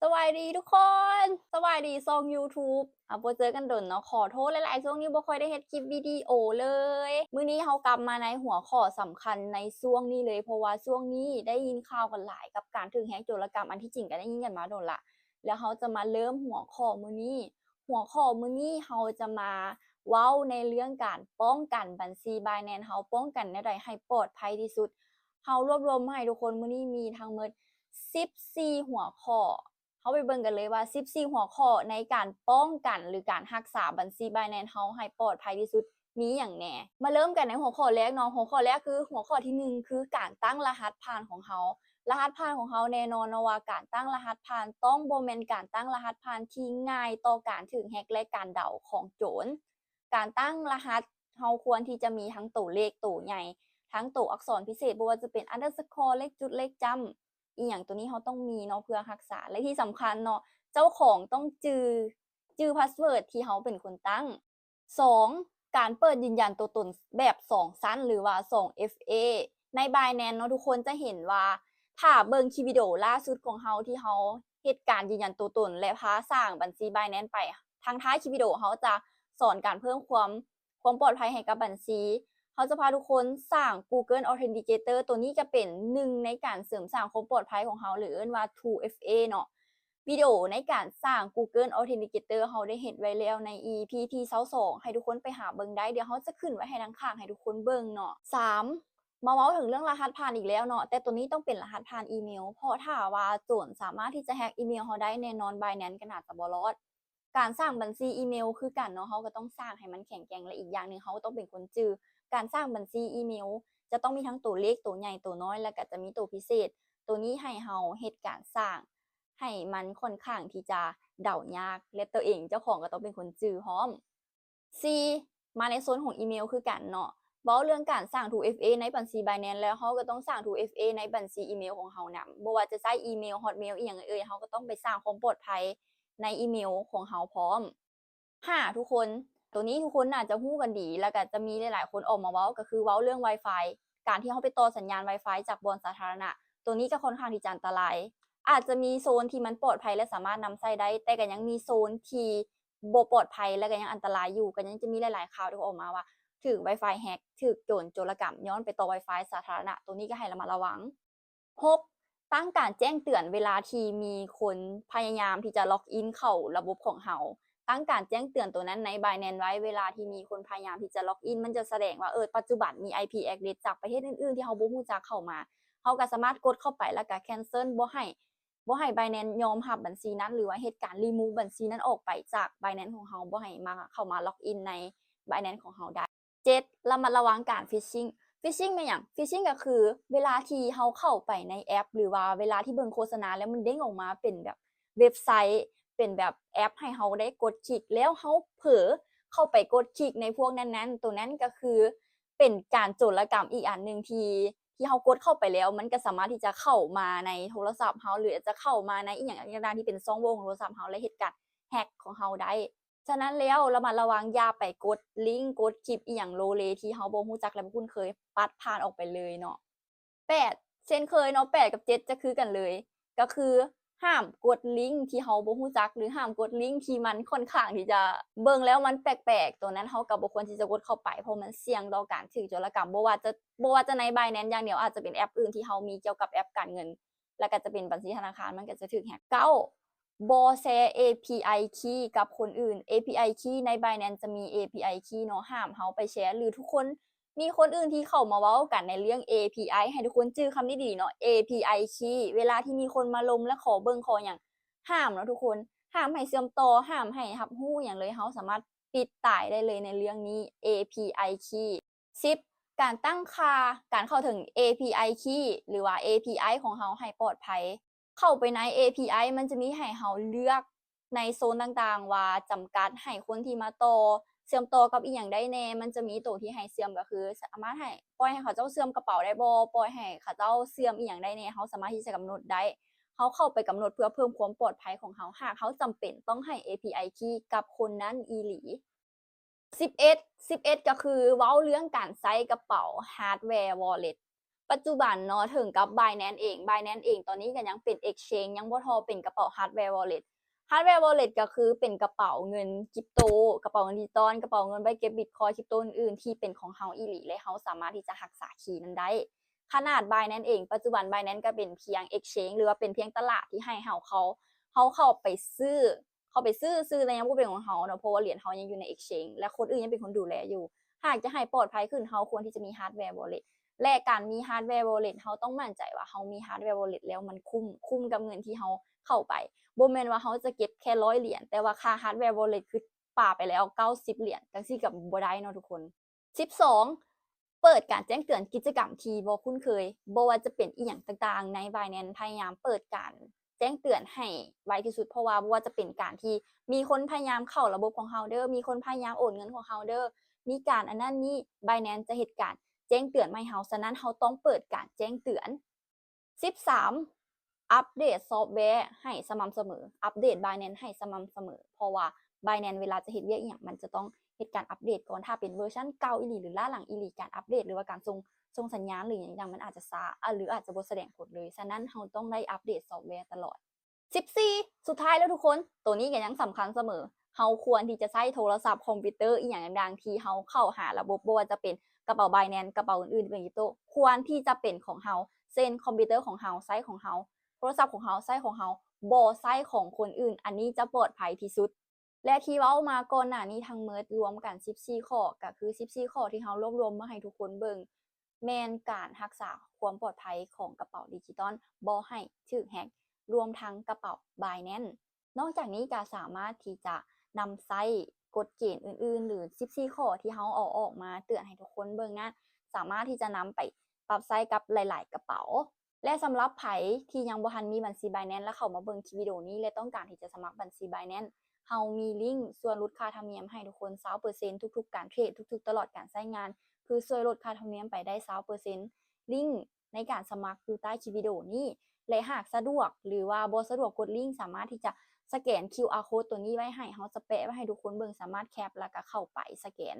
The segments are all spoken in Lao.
ສະບາຍດີທຸກຄົນ ສະບາຍດີຊ່ອງ YouTube ອ່າ ບໍ່ເຈີກັນດົນເນາະ ຂໍໂທດຫຼາຍໆ ຊ່ວງນີ້ບໍ່ຄ່ອຍໄດ້ເຮັດຄລິບວິດີໂອເລີຍ. ມື້ນີ້ເຮົາກັບມາໃນຫົວຂໍ້ສຳຄັນໃນຊ່ວງນີ້ເລີຍ ເພາະວ່າຊ່ວງນີ້ໄດ້ຍິນຂ່າວກັນຫຼາຍກັບການຖືກແຮັກໂຈລະກຳ ອັນທີ່ຈິງກໍໄດ້ຍິນກັນມາດົນລະ ແລ້ວເຮົາຈະມາເລີ່ມຫົວຂໍ້ມື້ນີ້. ຫົວຂໍ້ມື້ນີ້ເຮົາຈະມາເວົ້າໃນເລື່ອງການປ້ອງກັນບັນຊີ Binance ເຮົາປ້ອງກັນແນວໃດໃຫ້ປອດໄພທີ່ສຸດ. ເຮົາລວບລວມມາໃຫ້ທຸກຄົນ ມື້ນີ້ມີທັງໝົດສິບສີ່ຫົວຂໍ້. ເຮົາໄປເບິ່ງກັນເລີຍວ່າສິບສີ່ຫົວຂໍ້ໃນການປ້ອງກັນ ຫຼື ການຮັກສາບັນຊີ Binance ເຮົາໃຫ້ປອດໄພທີ່ສຸດມີຫຍັງແດ່. ມາເລີ່ມກັນໃນຫົວຂໍ້ແລກເນາະ. ຫົວຂໍ້ແລກຄື ຫົວຂໍ້ທີໜຶ່ງ ຄືການຕັ້ງລະຫັດຜ່ານຂອງເຮົາ. ລະຫັດຜ່ານຂອງເຮົາ ແນ່ນອນເນາະວ່າການຕັ້ງລະຫັດຜ່ານຕ້ອງບໍ່ແມ່ນການຕັ້ງລະຫັດຜ່ານທີ່ງ່າຍຕໍ່ການຖືກແຮັກ ແລະ ການເດົາຂອງໂຈນ. ການຕັ້ງລະຫັດ ເຮົາຄວນທີ່ຈະມີທັງໂຕເລກໂຕໃຫຍ່ ທັງໂຕອັກສອນພິເສດ ບໍ່ວ່າຈະເປັນ underscore ເລກຈຸດ ເລກຈ້ຳ ອີ່ຫຍັງໂຕນີ້ເຮົາຕ້ອງມີເນາະ ເພື່ອຮັກສາ ແລະ ທີ່ສຳຄັນເນາະ ເຈົ້າຂອງຕ້ອງຈື່ ຈື່ພາສເວີດທີ່ເຮົາເປັນຄົນຕັ້ງ. ສອງ ການເປີດຢືນຢັນຕົວຕົນແບບສອງຊັ້ນ ຫຼືວ່າ ສອງ ເອັຟ ເອ ໃນ Binance ເນາະ ທຸກຄົນຈະເຫັນວ່າ ຖ້າເບິ່ງຄລິບວິດີໂອລ່າສຸດຂອງເຮົາ ທີ່ເຮົາເຮັດການຢືນຢັນຕົວຕົນ ແລະ ພາສ້າງບັນຊີ Binance ໄປ ທາງທ້າຍຄລິບວິດີໂອເຮົາຈະສອນການເພີ່ມຄວາມ ຄວາມປອດໄພໃຫ້ກັບບັນຊີ. ເຮົາຈະພາທຸກຄົນສ້າງ Google Authenticator ໂຕນີ້ຈະເປັນໜຶ່ງໃນການເສີມສ້າງຄວາມປອດໄພຂອງເຮົາ ຫຼື ເອີ້ນວ່າ two F A ເນາະ. ວິດີໂອໃນການສ້າງ Google Authenticator ເຮົາໄດ້ເຮັດໄວ້ແລ້ວໃນ ອີ ພີ ທີ ຊາວສອງ ໃຫ້ທຸກຄົນໄປຫາເບິ່ງໄດ້. ດຽວເຮົາຈະຂຶ້ນໄວ້ໃຫ້ທາງຂ້າງໃຫ້ທຸກຄົນເບິ່ງເນາະ. ສາມ ມາເວົ້າເຖິງເລື່ອງລະຫັດຜ່ານອີກແລ້ວເນາະ, ແຕ່ໂຕນີ້ຕ້ອງເປັນລະຫັດຜ່ານອີເມວ, ເພາະຖ້າວ່າໂຈນສາມາດທີ່ຈະແຮັກອີເມວເຮົາໄດ້ ແນ່ນອນ Binance ກໍໜ້າຈະບໍ່ລອດ. ການສ້າງບັນຊີອີເມວຄືກັນເນາະ, ເຮົາກໍຕ້ອງສ້າງໃຫ້ມັນແຂງແກ່ງ ແລະ ອີກຢ່າງໜຶ່ງເຮົາກໍຕ້ອງເປັນຄົນຈື່. ການສ້າງບັນຊີອີເມວຈະຕ້ອງມີທັງໂຕເລກ, ໂຕໃຫຍ່, ໂຕນ້ອຍ ແລະ ກໍຈະມີໂຕພິເສດ. ໂຕນີ້ໃຫ້ເຮົາເຮັດການສ້າງໃຫ້ມັນຂ້ອນຂ້າງທີ່ຈະເດົາຍາກ ແລະ ໂຕເອງເຈົ້າຂອງກໍຕ້ອງເປັນຄົນຈື່ພ້ອມ. ສີ່ ມາໃນໂຊນຂອງອີເມວຄືກັນເນາະ. ເວົ້າເລື່ອງການສ້າງ two F A ໃນບັນຊີ Binance ແລ້ວ ເຮົາກໍຕ້ອງສ້າງ two F A ໃນບັນຊີອີເມວຂອງເຮົານຳ. ບໍ່ວ່າຈະໃຊ້ອີເມວ Hotmail ອີ່ຫຍັງເອີຍ, ເຮົາກໍຕ້ອງໄປສ້າງຄວາມປອດໄພໃນອີເມວຂອງເຮົາພ້ອມ. ຫ້າ ທຸກຄົນ, ໂຕນີ້ທຸກຄົນໜ້າຈະຮູ້ກັນດີ ແລ້ວກໍຈະມີຫຼາຍໆຄົນອອກມາເວົ້າ, ກໍຄືເວົ້າເລື່ອງ Wi-Fi ການທີ່ເຮົາໄປຕໍ່ສັນຍານ Wi-Fi ຈາກບ່ອນສາທາລະນະ, ໂຕນີ້ກໍຄ່ອນຂ້າງທີ່ຈະອັນຕະລາຍ. ອາດຈະມີໂຊນທີ່ມັນປອດໄພ ແລະ ສາມາດນຳໃຊ້ໄດ້, ແຕ່ກໍຍັງມີໂຊນທີ່ບໍ່ປອດໄພ ແລະ ກໍຍັງອັນຕະລາຍຢູ່. ກໍຍັງຈະມີຫຼາຍໆຂ່າວທີ່ອອກມາວ່າຖືກ Wi-Fi ແຮັກ, ຖືກໂຈນໂຈລະກຳຍ້ອນໄປຕໍ່ Wi-Fi ສາທາລະນະ, ໂຕນີ້ກໍໃຫ້ລະມັດລະວັງ. ຫົກ ຕັ້ງການແຈ້ງເຕືອນເວລາທີ່ມີຄົນພະຍາຍາມທີ່ຈະ log in ເຂົ້າລະບົບຂອງເຮົາ. ຕັ້ງການແຈ້ງເຕືອນໂຕນັ້ນໃນ Binance ໄວ້ ເວລາທີ່ມີຄົນພະຍາຍາມທີ່ຈະ log in ມັນຈະສະແດງວ່າ ເອີ ປັດຈຸບັນມີ IP address ຈາກປະເທດອື່ນໆທີ່ເຮົາບໍ່ຮູ້ຈັກເຂົ້າມາ. ເຮົາກໍສາມາດກົດເຂົ້າໄປ ແລ້ວກໍ cancel ບໍ່ໃຫ້ ບໍ່ໃຫ້ Binance ຍອມຮັບບັນຊີນັ້ນ ຫຼືວ່າເຮັດການ remove ບັນຊີນັ້ນອອກໄປຈາກ Binance ຂອງເຮົາ, ບໍ່ໃຫ້ມາ ເຂົ້າມາ log in ໃນ Binance ຂອງເຮົາໄດ້. ເຈັດ ລະມັດລະວັງການ phishing. Phishing ແມ່ນຫຍັງ? Phishing ກໍຄືເວລາທີ່ເຮົາເຂົ້າໄປໃນແອັບ ຫຼືວ່າເວລາທີ່ເບິ່ງໂຄສະນາແລ້ວມັນເດ້ງອອກມາເປັນແບບເວັບໄຊ, ເປັນແບບແອັບໃຫ້ເຮົາໄດ້ກົດຄລິກ ແລ້ວເຮົາເຜີເຂົ້າໄປກົດຄລິກໃນພວກນັ້ນໆ, ໂຕນັ້ນກໍຄືເປັນການໂຈລະກຳອີກອັນໜຶ່ງທີ່ ທີ່ເຮົາກົດເຂົ້າໄປແລ້ວ ມັນກໍສາມາດທີ່ຈະເຂົ້າມາໃນໂທລະສັບເຮົາ ຫຼື ອາດຈະເຂົ້າມາໃນອີ່ຫຍັງຕ່າງໆທີ່ເປັນຊ່ອງໂຫວ່ຂອງໂທລະສັບເຮົາ ແລະ ເຮັດການແຮັກຂອງເຮົາໄດ້. ສະນັ້ນແລ້ວ ລະມັດລະວັງ ຢ່າໄປກົດລິ້ງ ກົດຄລິບອີ່ຫຍັງໂລເລທີ່ເຮົາບໍ່ຮູ້ຈັກ ແລະ ບໍ່ຄຸ້ນເຄີຍ, ປັດຜ່ານອອກໄປເລີຍເນາະ. ແປດ ເຊັ່ນເຄີຍເນາະ, ແປດກັບເຈັດຈະຄືກັນເລີຍ, ກໍຄືຫ້າມກົດລິ້ງທີ່ເຮົາບໍ່ຮູ້ຈັກ ຫຼື ຫ້າມກົດລິ້ງທີ່ມັນຂ້ອນຂ້າງທີ່ຈະເບິ່ງແລ້ວມັນແປກໆ, ໂຕນັ້ນເຮົາກໍບໍ່ຄວນທີ່ຈະກົດເຂົ້າໄປ ເພາະມັນສ່ຽງຕໍ່ການຖືກໂຈລະກຳ, ບໍ່ວ່າຈະ ບໍ່ວ່າຈະໃນ Binance ຢ່າງດຽວ, ອາດຈະເປັນແອັບອື່ນທີ່ເຮົາມີກ່ຽວກັບແອັບການເງິນ ແລ້ວກໍຈະເປັນບັນຊີທະນາຄານ ມັນກໍຈະຖືກແຮັກ. ເກົ້າ ບໍ່ແຊ API key ກັບຄົນອື່ນ. API key ໃນ Binance ຈະມີ API key ເນາະ, ຫ້າມເຮົາໄປແຊ ຫຼື ທຸກຄົນ ມີຄົນອື່ນທີ່ເຂົ້າມາເວົ້າກັນໃນເລື່ອງ API ໃຫ້ທຸກຄົນຈື່ຄຳນີ້ດີເນາະ, API key ເວລາທີ່ມີຄົນມາລົມ ແລະ ຂໍເບິ່ງຂໍຫຍັງ ຫ້າມເນາະທຸກຄົນ, ຫ້າມໃຫ້ເຊື່ອມຕໍ່, ຫ້າມໃຫ້ຮັບຮູ້ຫຍັງເລີຍ, ເຮົາສາມາດປິດຕາຍໄດ້ເລີຍໃນເລື່ອງນີ້ API key. ສິບ ການຕັ້ງຄ່າການເຂົ້າເຖິງ API key ຫຼືວ່າ API ຂອງເຮົາໃຫ້ປອດໄພ. ເຂົ້າໄປໃນ API ມັນຈະມີໃຫ້ເຮົາເລືອກໃນໂຊນຕ່າງໆວ່າຈຳກັດໃຫ້ຄົນທີ່ມາຕໍ່ ເຊື່ອມຕໍ່ກັບອີ່ຫຍັງໄດ້ແດ່, ມັນຈະມີໂຕທີ່ໃຫ້ເຊື່ອມ ກໍຄືສາມາດໃຫ້ ປ່ອຍໃຫ້ເຂົາເຈົ້າເຊື່ອມກະເປົາໄດ້ບໍ່, ປ່ອຍໃຫ້ເຂົາເຈົ້າເຊື່ອມອີ່ຫຍັງໄດ້ແດ່, ເຮົາສາມາດທີ່ຈະກຳນົດໄດ້. ເຮົາເຂົ້າໄປກຳນົດເພື່ອເພີ່ມຄວາມປອດໄພຂອງເຮົາ ຫາກເຮົາຈຳເປັນຕ້ອງໃຫ້ API key ກັບຄົນນັ້ນອີ່ຫຼີ. ສິບເອັດ ສິບເອັດ ກໍຄືເວົ້າເລື່ອງການໃຊ້ກະເປົາ hardware wallet. ປັດຈຸບັນເນາະ ເຖິງກັບ Binance ເອງ Binance ເອງຕອນນີ້ກໍຍັງເປັນ Exchange ຍັງບໍ່ທໍ່ເປັນກະເປົາ Hardware Wallet Hardware Wallet ກໍຄືເປັນກະເປົາເງິນ Crypto ກະເປົາເງິນດິຈິຕອນ ກະເປົາເງິນໄວ້ເກັບ Bitcoin Crypto ອື່ນໆ ທີ່ເປັນຂອງເຮົາອີ່ຫຼີ ແລະ ເຮົາສາມາດທີ່ຈະຮັກສາຄີນັ້ນໄດ້. ຂະໜາດ Binance ເອງ ປັດຈຸບັນ Binance ກໍເປັນພຽງ Exchange ຫຼືວ່າເປັນພຽງຕະຫຼາດທີ່ໃຫ້ເຮົາເຂົ້າ ເຮົາເຂົ້າໄປຊື້ ເຂົ້າໄປຊື້ ຊື້ແຕ່ຍັງບໍ່ເປັນຂອງເຮົາເນາະ ເພາະວ່າຫຼຽນເຮົາຍັງຢູ່ໃນ Exchange ແລະ ຄົນອື່ນຍັງເປັນຄົນດູແລຢູ່. ຫາກຈະໃຫ້ປອດໄພຂຶ້ນ ເຮົາຄວນທີ່ຈະມີ Hardware Wallet ແລະ ການມີ Hardware Wallet ເຮົາຕ້ອງໝັ້ນໃຈວ່າເຮົາມີ Hardware Wallet ແລ້ວມັນຄຸ້ມ ຄຸ້ມກັບເງິນທີ່ເຮົາເຂົ້າໄປ. ບໍ່ແມ່ນວ່າເຮົາຈະເກັບແຄ່ຮ້ອຍຫຼຽນ ແຕ່ວ່າຄ່າ Hardware Wallet ຄືປາໄປແລ້ວເກົ້າສິບຫຼຽນ ຈັ່ງຊີ້ກໍບໍ່ໄດ້ເນາະທຸກຄົນ. ສິບສອງ ເປີດການແຈ້ງເຕືອນກິດຈະກຳທີ່ບໍ່ຄຸ້ນເຄີຍ ບໍ່ວ່າຈະເປັນອີ່ຫຍັງຕ່າງໆໃນ Binance ພະຍາຍາມເປີດການແຈ້ງເຕືອນໃຫ້ໄວທີ່ສຸດ ເພາະວ່າບໍ່ວ່າຈະເປັນການທີ່ມີຄົນພະຍາຍາມເຂົ້າລະບົບຂອງເຮົາເດີ ມີຄົນພະຍາຍາມໂອນເງິນຂອງເຮົາເດີ ມີການອັນນັ້ນນີ້ Binance ຈະເຮັດການແຈ້ງເຕືອນມາໃຫ້ເຮົາ. ສະນັ້ນ ເຮົາຕ້ອງເປີດການແຈ້ງເຕືອນ. ສິບສາມ ອັບເດດຊອບແວໃຫ້ສະໝ່ຳສະເໝີ ອັບເດດ Binance ໃຫ້ສະໝ່ຳສະເໝີ ເພາະວ່າ Binance ເວລາຈະເຮັດວຽກອີ່ຫຍັງ ມັນຈະຕ້ອງເຮັດການອັບເດດກ່ອນ. ຖ້າເປັນເວີຊັນເກົ່າອີ່ຫຼີ ຫຼື ລ້າຫຼັງອີ່ຫຼີ ການອັບເດດ ຫຼືວ່າການສົ່ງ ສົ່ງສັນຍານ ຫຼືຫຍັງຕ່າງໆ ມັນອາດຈະຊ້າ ຫຼືອາດຈະບໍ່ສະແດງຜົນເລີຍ. ສະນັ້ນ ເຮົາຕ້ອງໄດ້ອັບເດດຊອບແວຕະຫຼອດ. ສິບສີ່ ສຸດທ້າຍແລ້ວທຸກຄົນ ໂຕນີ້ກໍຍັງສຳຄັນສະເໝີ ເຮົາຄວນທີ່ຈະໃຊ້ໂທລະສັບ ຄອມພິວເຕີ ອີ່ຫຍັງຕ່າງໆ ທີ່ເຮົາເຂົ້າຫາລະບົບ ບໍ່ວ່າຈະເປັນກະເປົາ Binance ກະເປົາອື່ນໆ ເປັນ Crypto ຄວນທີ່ຈະເປັນຂອງເຮົາ ເຊັ່ນ ຄອມພິວເຕີຂອງເຮົາ ໃຊ້ຂອງເຮົາ ໂທລະສັບຂອງເຮົາ ໃຊ້ຂອງເຮົາ ບໍ່ໃຊ້ຂອງຄົນອື່ນ ອັນນີ້ຈະປອດໄພທີ່ສຸດ. ແລະ ທີ່ເວົ້າມາກ່ອນໜ້ານີ້ທັງໝົດ ລວມກັນສິບສີ່ຂໍ້ ກໍຄືສິບສີ່ຂໍ້ທີ່ເຮົາລວບລວມມາໃຫ້ທຸກຄົນເບິ່ງ ແມ່ນການຮັກສາຄວາມປອດໄພຂອງກະເປົາດິຈິຕອນບໍ່ໃຫ້ຖືກແຮັກ ລວມທັງກະເປົາ Binance. ນອກຈາກນີ້ກໍສາມາດທີ່ຈະນຳໃຊ້ກົດເກນອື່ນໆ ຫຼື ສິບສີ່ຂໍ້ທີ່ເຮົາເອົາອອກມາເຕືອນໃຫ້ທຸກຄົນເບິ່ງນັ້ນ ສາມາດທີ່ຈະນຳໄປປັບໃຊ້ກັບຫຼາຍໆກະເປົາ. ແລະ ສຳລັບໃຜທີ່ຍັງບໍ່ທັນມີບັນຊີ Binance ແລະ ເຂົ້າມາເບິ່ງຄລິບວິດີໂອນີ້ ແລະ ຕ້ອງການທີ່ຈະສະໝັກບັນຊີ Binance ເຮົາມີລິ້ງສ່ວນຫຼຸດຄ່າທຳນຽມໃຫ້ທຸກຄົນຊາວເປີເຊັນ ທຸກໆການເທຣດ ທຸກໆຕະຫຼອດການໃຊ້ງານ ຄືຊ່ວຍຫຼຸດຄ່າທຳນຽມໄປໄດ້ຊາວເປີເຊັນ. ລິ້ງໃນການສະໝັກຢູ່ໃຕ້ຄລິບວິດີໂອນີ້ ແລະ ຫາກສະດວກ ຫຼືວ່າບໍ່ສະດວກກົດລິ້ງ ສາມາດທີ່ຈະສະແກນ QR code ຕົວນີ້ໄວ້ໃຫ້ ເຮົາຈະແປະໄວ້ໃຫ້ທຸກຄົນເບິ່ງ ສາມາດແຄັບ ແລ້ວກໍເຂົ້າໄປສະແກນ.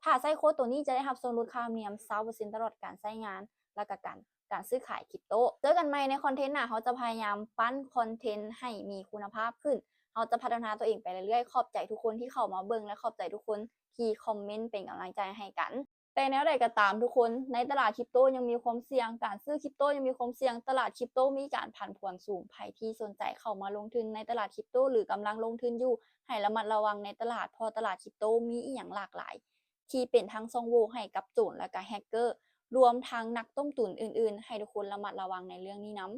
ຖ້າໃຊ້ໂຄດຕົວນີ້ຈະໄດ້ຮັບສ່ວນຫຼຸດຄ່າທຳນຽມຊາວເປີເຊັນຕະຫຼອດການໃຊ້ງານ ແລ້ວກໍການ ການຊື້ຂາຍຄຣິບໂຕ. ເຈີກັນໃໝ່ໃນຄອນເທັນໜ້າ ເຮົາຈະພະຍາຍາມປັ້ນຄອນເທັນໃຫ້ມີຄຸນນະພາບຂຶ້ນ. ເຮົາຈະພັດທະນາຕົວເອງໄປເລື້ອຍໆ. ຂອບໃຈທຸກຄົນທີ່ເຂົ້າມາເບິ່ງ ແລະ ຂອບໃຈທຸກຄົນທີ່ຄອມເມັນເປັນກຳລັງໃຈໃຫ້ກັນ. ແຕ່ແນວໃດກໍຕາມທຸກຄົນ ໃນຕະຫຼາດຄຣິບໂຕຍັງມີຄວາມສ່ຽງ, ການຊື້ຄຣິບໂຕຍັງມີຄວາມສ່ຽງ, ຕະຫຼາດຄຣິບໂຕມີການຜັນຜວນສູງ. ໃຜທີ່ສົນໃຈເຂົ້າມາລົງທຶນໃນຕະຫຼາດຄຣິບໂຕ ຫຼື ກຳລັງລົງທຶນຢູ່ ໃຫ້ລະມັດລະວັງໃນຕະຫຼາດ, ເພາະຕະຫຼາດຄຣິບໂຕມີອີ່ຫຍັງຫຼາກຫຼາຍ ທີ່ເປັນທັງຊ່ອງໂຫວ່ໃຫ້ກັບໂຈນ ແລະ ກະແຮັກເກີ ລວມທັງນັກຕົ້ມຕຸນອື່ນໆ ໃຫ້ທຸກຄົນລະມັດລະວັງໃນເລື່ອງນີ້ນຳ.